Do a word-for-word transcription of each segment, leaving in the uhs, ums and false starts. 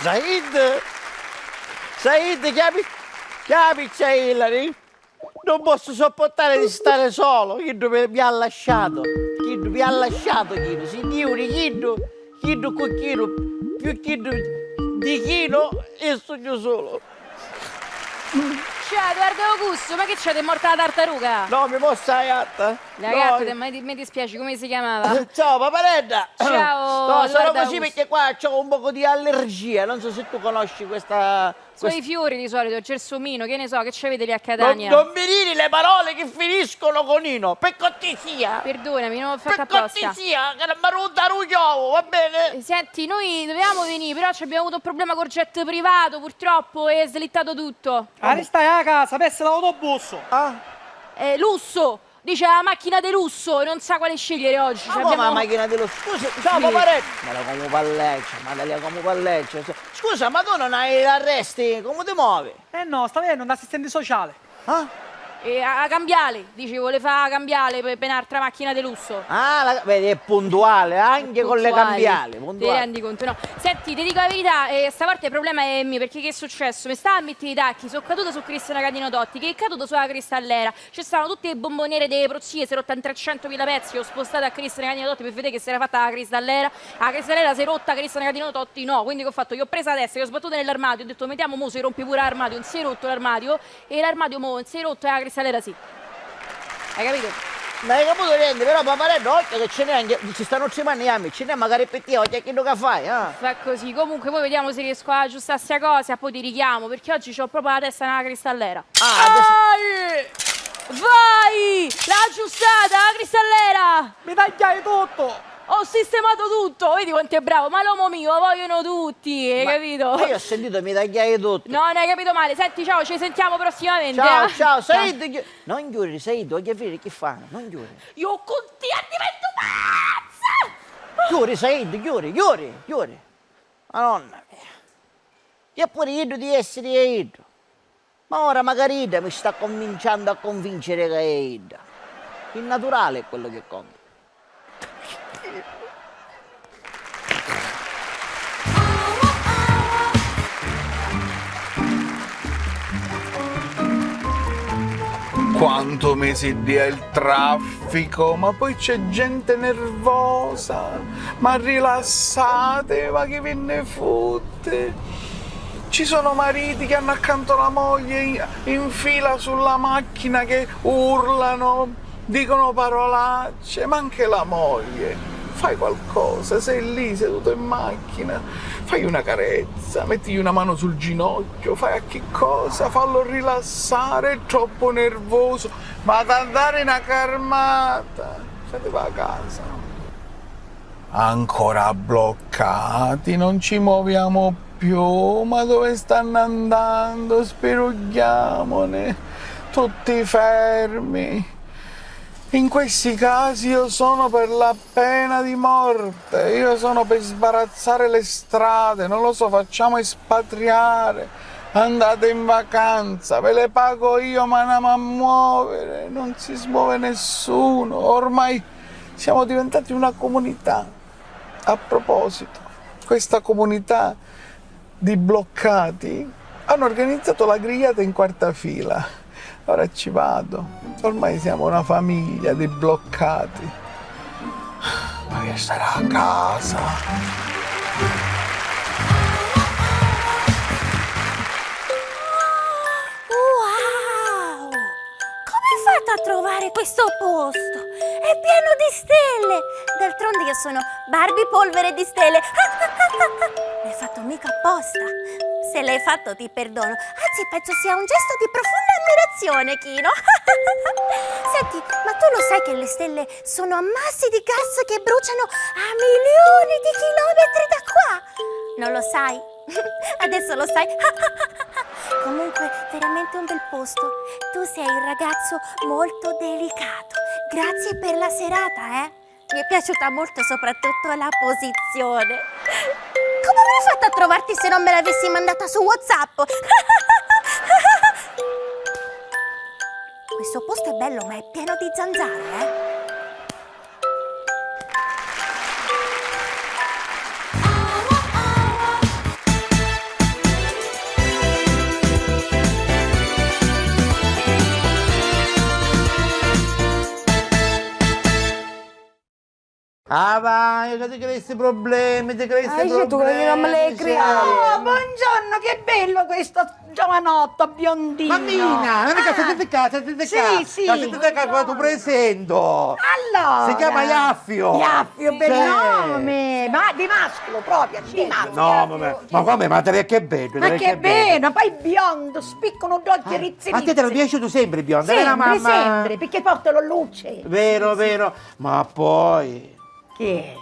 Said! Said, chiami, chiami Hilary! Non posso sopportare di stare solo, chiddu mi, mi ha lasciato, chiddu mi ha lasciato, chiddu, signuri, chiddu, chiddu cu chiddu, più chiddu di chiddu, e sugnu solo. Ciao, Edoardo Augusto, ma che c'è, t'è morta la tartaruga? No, mi mossa la gatta. La gatta, mi, mi dispiace, come si chiamava? Ciao, paparedda. Ciao, no, sono così perché qua c'ho un poco di allergia, non so se tu conosci questa. Sono i fiori di solito, il gelsomino, che ne so, che ci avete lì a Catania? Non, non mi dire le parole che finiscono con ino, per cortesia! Perdonami, non l'ho fatto apposta. Per cortesia, che non mi runtare un chiovo, va bene? Eh, senti, noi dovevamo venire, però ci abbiamo avuto un problema col jet privato, purtroppo, è slittato tutto. Arristai a casa, persi l'autobusso! Ah? Eh, lusso! Dice la macchina de lusso e non sa quale scegliere oggi. Ma come la macchina de lusso? Scusi, ciao, paparetto! Ma la comu palleggia, ma la comu palleggia? Scusa, ma tu non hai l'arresti? Come ti muovi? Eh no, sta venendo un assistente sociale. Ah? E a, a cambiale, dice, vuole fare cambiale per, per un'altra macchina de lusso. Ah, la, vedi, è puntuale, anche con le cambiali, puntuale. Ti rendi conto, no? Senti, ti dico la verità, eh, stavolta il problema è mio, perché che è successo? Mi stava a mettere i tacchi, sono caduta su Cristiano Catino Totti, che è caduto sulla cristalliera. Ci stavano tutte le bomboniere delle prozzie, si è rotta in trecentomila pezzi, ho spostato a Cristiano Catino Totti per vedere che si era fatta la cristalliera. La cristalliera si è rotta, Cristiano Catino Totti no. Quindi che ho fatto? Io ho preso la testa, io ho sbattuto nell'armadio, ho detto: "Mettiamo mo, si rompe pure l'armadio", non si è rotto l'armadio, e l'armadio mo non si è rotto e la cristalliera sì. Hai capito? Non hai capito niente, però, paparetto, occhio che ce n'è anche, ci stanno tre manni, ci n'è magari per te, occhio a quello che fai, eh. Fa così, comunque poi vediamo se riesco a aggiustare sta cosa e poi ti richiamo, perché oggi c'ho proprio la testa nella cristalliera. Ah, adesso. Vai! Vai! L'ha aggiustata, la cristalliera! Mi tagghiai tutto! Ho sistemato tutto! Vedi quanto è bravo, ma l'uomo mio lo vogliono tutti, hai capito? Ma io ho sentito mi tagghiai tutto! No, non hai capito male. Senti, ciao, ci sentiamo prossimamente, eh? Ciao, ciao, Said, chi-, non chiudere, Said, voglio vedere chi fa, non chiudere. Io con te divento pazza! Chiudi, Said, chiudi, chiudi, chiudi. Madonna mia. Eppure iddu di essiri è iddu. Ma ora macari idda mi sta cominciandu a convincere ca è idda. Il naturale è quello che conta. Quantu mi siddia il traffico, ma poi c'è gente nervosa, ma rilassatevi, ma chi vi nni futti? Ci sono mariti che hanno accanto la moglie in, in fila sulla macchina che urlano, dicono parolacce, ma anche la moglie. Fai qualcosa, sei lì seduto in macchina, fai una carezza, mettigli una mano sul ginocchio, fai a chi cosa, fallo rilassare, è troppo nervoso, ma ad andare una carmata, fateva a casa. Ancora bloccati, non ci muoviamo più, ma dove stanno andando? Spirugghiamone, tutti fermi. In questi casi io sono per la pena di morte, io sono per sbarazzare le strade, non lo so, facciamo espatriare, andate in vacanza, ve le pago io, ma andiamo a muovere, non si smuove nessuno, ormai siamo diventati una comunità. A proposito, questa comunità di bloccati hanno organizzato la grigliata in quarta fila. Ora ci vado. Ormai siamo una famiglia di bloccati. Ma che sarà a casa? Wow! Come hai fatto a trovare questo posto? È pieno di stelle! D'altronde io sono Barbie polvere di stelle. L'hai fatto mica apposta. Se l'hai fatto ti perdono. Anzi, penso sia un gesto di profonda ammirazione, Kino. Senti, ma tu lo sai che le stelle sono ammassi di gas che bruciano a milioni di chilometri da qua? Non lo sai? Adesso lo sai. Comunque, veramente un bel posto. Tu sei un ragazzo molto delicato. Grazie per la serata, eh. Mi è piaciuta molto soprattutto la posizione. Come avrei fatto a trovarti se non me l'avessi mandata su WhatsApp? Questo posto è bello, ma è pieno di zanzare, eh? Ah, vai, ca ti crei sti problemi, ti crei sti problemi. Ah, dici tu, io non me le creo. Oh, buongiorno, che bello questo giovanotto biondino. Mammina, non è che sentite qua, sentite qua. Sì, sì. Sentite qua, qua ti presento. Allora. Si chiama Iaffio. Iaffio, bel nome. Ma di mascolo proprio, di mascolo. No, ma, ma come, ma che bello, ma che bello, poi biondo, spiccano d'occhio, rizzi. A te ti è piaciuto sempre biondo, vero, mamma? Sempre, sempre, perché porta la luce. Vero, vero. Ma poi. Che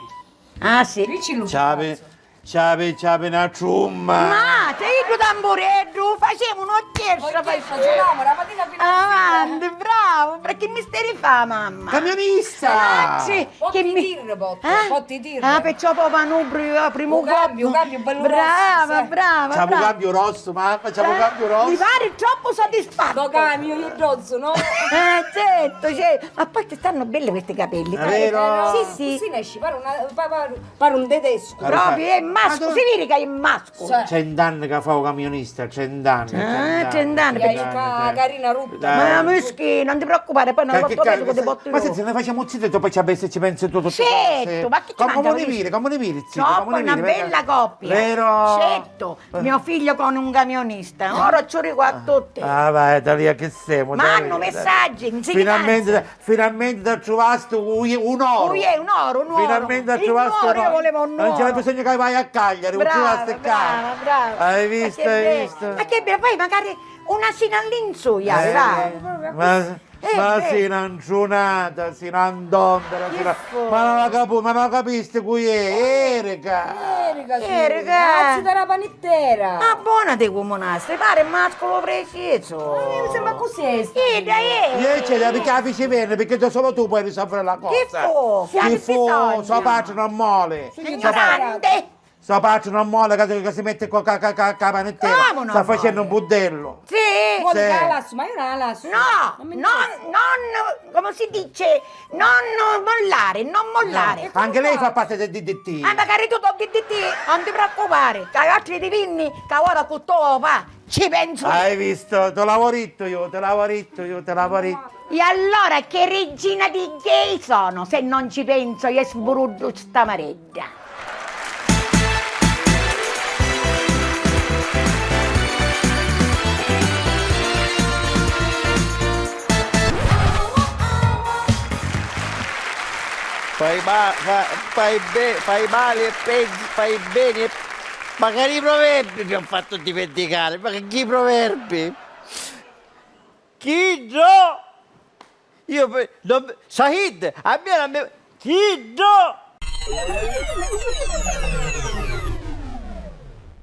è? Ah, sì. Dici Luca. Ciapi, ciapi, ciapi na trumma. Ma te iddu tambureddu, facemu un'orchestra, facemu. Giuliamo, la mattina fino a sera. Avanti, bravo, perché misteri fa, mamma? Camionista! Grazie. Potti tirre, potti, eh? Potti tirre. Ah, perciò poi manubrio io, primo colpo. Cambio, cambio, bello. Brava, brava, brava. C'è un cambio rosso, mamma, c'è un cambio rosso. Mi pare troppo soddisfatto. Lo cambio io rosso, no? Eh, certo, certo. Ma poi ti stanno belle questi capelli, vero? Sì, sì. Così ne esci, pare una, pa-, pa-, pare un tedesco. Proprio, è masco, si vede che è masco. Cent'anni che fa u camionista, cent'anni. Ah, cent'anni. Carina rutta. Ma mischina, non ti preoccupare, poi non lo trovi che ti porto io. Ma se ne facciamo zitto, poi ci pensi, ci pensi tu tutte cose. Certo, ma che ci manca? Come ne viri, come ne viri, zitto, come ne viri? Una bella coppia. Vero? Certo, mio figlio con un camionista, ora ci arrivo a tutti. Ah, vai, Talia, che siamo? Ma hanno messaggi, insegnanti. Finalmente, finalmente t'ha truvasti un, un oro. Uiè, un oro, un oro. Finalmente t'ha truvasti un oro. Io volevo un oro. Non c'era bisogno che vai a Cagliari, un truvasti qua. Brava, brava. Hai visto, hai visto? Ma che bello, poi magari una cena all'insuia, dai. Ma, ma sì, una ntrunata, sì, una ndondera, sì, una... Ma non la capu-, ma non la capisti cui è? Erica. Erica, sì. Erica. Grazie della panittera. Ma buona di comunastra, pare mascolo preciso. Ma mi sembra così. Sì, dai. Io c'è da picchiare vicino, perché tu, solo tu puoi risolvere la cosa. Chi fu? Chi fu? So patri non mole. Ignorante. So patri non mole, che, che si mette co-, ca-, ca-, ca-, ca panittera. Sta facendo un budello. Sì. Vuoi che la lascio? Ma io non la lascio. No, non, non, come si dice, non mollare, non mollare. Anche lei fa parte del D D T. Ah, magari tu del D D T, non ti preoccupare, che i altri divinni, che ora cu tu va, ci penso io. Hai visto? Te l'avevo detto io, te l'avevo detto io, te l'avevo detto. E allora che regina di gay sono, se non ci penso io e sbruddu sta maredda? Fai ma-, fa-, fai be-, fai male e peggio, fai bene e... Magari i proverbi mi hanno fatto dimenticare, ma che proverbi? Chiddu! Io pe-, non, Said, a mia non mi, chiddu!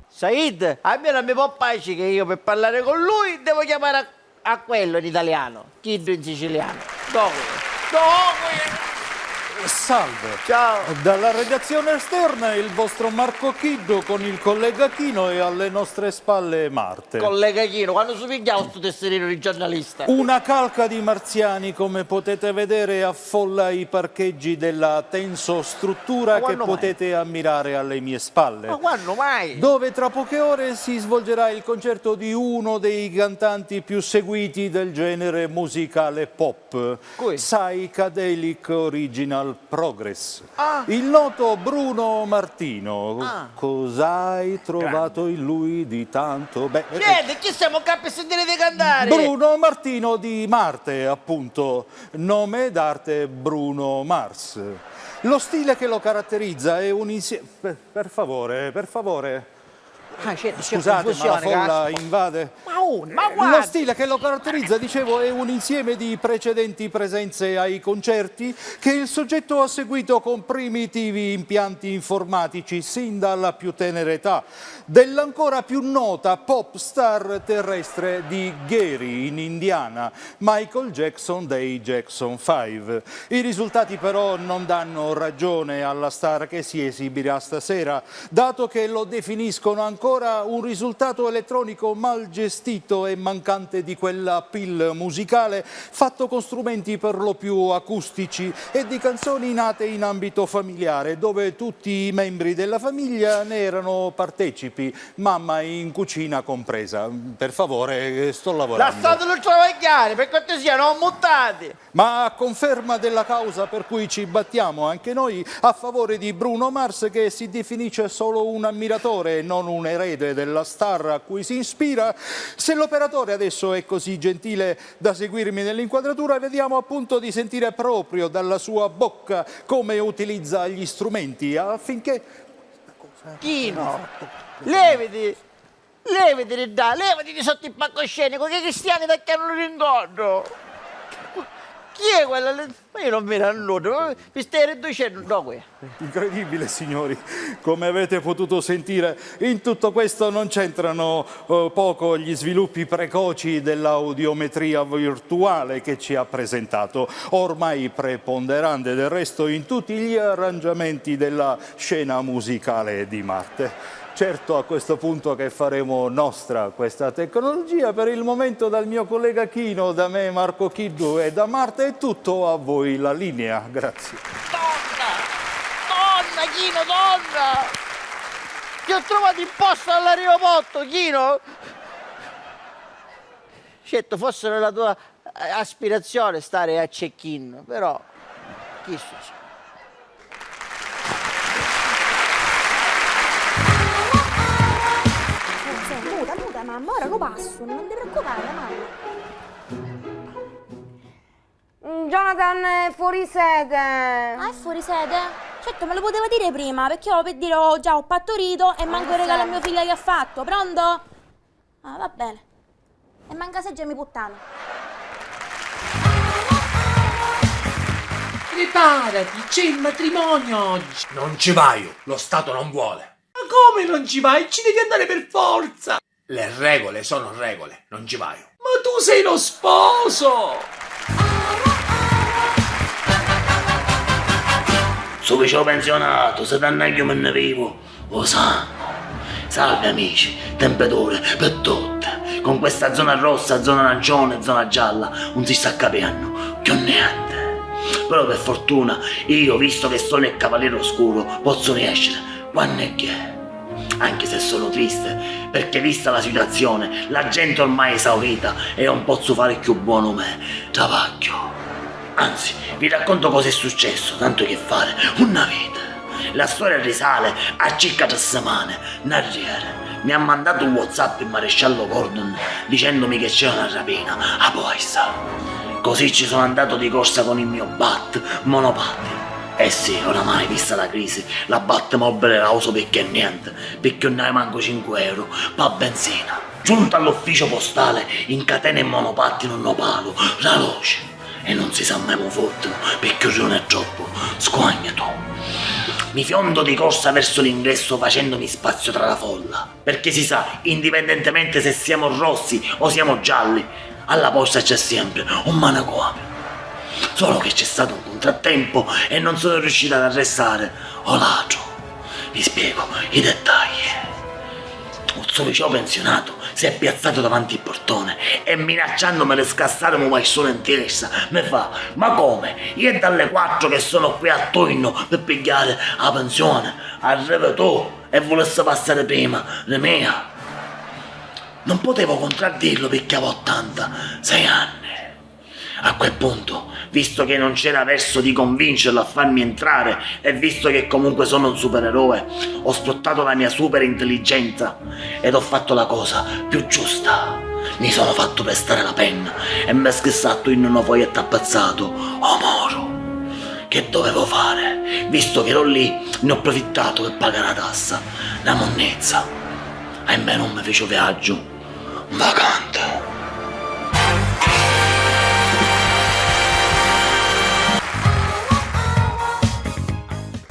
Said, a mia non mi può piacere che io per parlare con lui devo chiamare a, a quello in italiano, chiddu in siciliano. Dopo, dopo. Salve. Ciao. Dalla redazione esterna il vostro Marco Chiddu con il collega Chino e alle nostre spalle Marta. Collega Chino, quannu si pigghiau stu tessirinu di giornalista? Una calca di marziani, come potete vedere, affolla i parcheggi della tensostruttura che potete ammirare alle mie spalle. Ma quannu mai? Dove tra poche ore si svolgerà il concerto di uno dei cantanti più seguiti del genere musicale pop, Psychedelic Original Progress. Ah. Il noto Bruno Martino. Ah. Cosa hai trovato in lui di tanto be-, eh, Niente, chi siamo qua per sentire di cantare? Bruno Martino di Marte, appunto. Nome d'arte Bruno Mars. Lo stile che lo caratterizza è un insie-, per, per favore, per favore. Ah, c'è, c'è confusione, caspita. Scusate, ma la folla invade. Ma uno, ma guarda! Lo stile che lo caratterizza, dicevo, è un insieme di precedenti presenze ai concerti che il soggetto ha seguito con primitivi impianti informatici sin dalla più tenera età, dell'ancora più nota pop star terrestre di Gary in Indiana, Michael Jackson dei Jackson Five. I risultati però non danno ragione alla star che si esibirà stasera, dato che lo definiscono ancora un risultato elettronico mal gestito e mancante di quell'appeal musicale, fatto con strumenti per lo più acustici e di canzoni nate in ambito familiare, dove tutti i membri della famiglia ne erano partecipi, mamma in cucina compresa. Per favore, eh, sto lavorando. Lassatulu travagghiari, pi curtisia, non muttate! Ma a conferma della causa per cui ci battiamo anche noi a favore di Bruno Mars, che si definisce solo un ammiratore e non un erede della star a cui si ispira, se l'operatore adesso è così gentile da seguirmi nell'inquadratura, vediamo appunto di sentire proprio dalla sua bocca come utilizza gli strumenti affinché... Chino, leviti! Leviti di ddà, leviti di sotto il palcoscenico, che i cristiani t'acchianunu d'incontro! Chi è quella lì? Ma io non vedo a nulla, ma mi stai riducennu, no, qui. Incredibile, signori. Come avete potuto sentire, in tutto questo non c'entrano, eh, poco gli sviluppi precoci dell'audiometria virtuale che ci ha presentato, ormai preponderante del resto in tutti gli arrangiamenti della scena musicale di Marte. Certo, a questo punto che faremo nostra questa tecnologia, per il momento dal mio collega Chino, da me Marco Chiddu e da Marta è tutto, a voi la linea. Grazie. Donna! Donna, Chino, donna! Ti ho trovato in posta all'aeroporto, Chino! Certo, fosse la tua eh, aspirazione stare a check-in, però chi sa. Senti, muta, muta, mamma, ora lu passu, non ti preoccupare, mamma. Mm, Jonathan è fuori sede. Ah, è fuori sede? Certo, me lo poteva dire prima, perché io per dire ho già ho partorito e manco il regalo a mio figlio gli ha fatto, pronto? Ah, va bene. E manca seggiami puttana. Preparati, c'è il matrimonio oggi! Non ci vaiu, lo Stato non vuole. Ma come non ci vai? Ci devi andare per forza! Le regole sono regole, non ci vaiu. Ma tu sei lo sposo! Su viceu pensionato, se dannagghiu mi nni vivu. O sangu! Salve amici, tempe dure pi tutti! Con questa zona rossa, zona arancione, zona gialla, 'un si sta capiennu cchiù nienti. Però per fortuna io, visto che sono il cavaliere oscuro, pozzu nescere quannu e che. Anche se sono triste, perché vista la situazione, la gente ormai è esaurita e non pozzu fare cchiù buonu me travagghiu. Anzi, vi racconto cosa è successo, tanto che fare, 'un avete. La storia risale a circa tre settimane, 'n arriera mi ha mandato un WhatsApp il maresciallo Gordon dicendomi che c'è una rapina a Poissa. Così ci sono andato di corsa con il mio Bat, monopattino. Eh sì, oramai, vista la crisi, la Batmobile la uso picchì e niente, picchì 'un hai manco cinque euro pa benzina. Giunto all'ufficio postale, incateno il monopattino 'n opalu, raloci. E non si sa mai mu fottinu, picchì un rione è troppu, squagna tu. Mi fiondo di corsa verso l'ingresso facendomi spazio tra la folla, perché si sa, indipendentemente se siamo rossi o siamo gialli, alla posta c'è sempre un manicomio. Solo che c'è stato un contrattempo e non sono riuscito ad arrestare o ladru. Vi spiego i dettagli. Un so viceo pensionato si è piazzato davanti il portone e minacciandomi di scassare un bastone in testa mi fa: "Ma come? Io è dalle quattro che sono qui attorno per pigliare la pensione, arrivi tu e volessi passare prima di mia?" Non potevo contraddirlo perché avevo ottantasei anni. A quel punto, visto che non c'era verso di convincerlo a farmi entrare e visto che comunque sono un supereroe, ho sfruttato la mia super intelligenza ed ho fatto la cosa più giusta. Mi sono fatto prestare la penna e mi scrissato in uno foglietto appazzato: "O moru." Che dovevo fare? Visto che ero lì, ne ho approfittato per pagare la tassa, la monnezza. Ahimè, non mi fece viaggio. Vacante.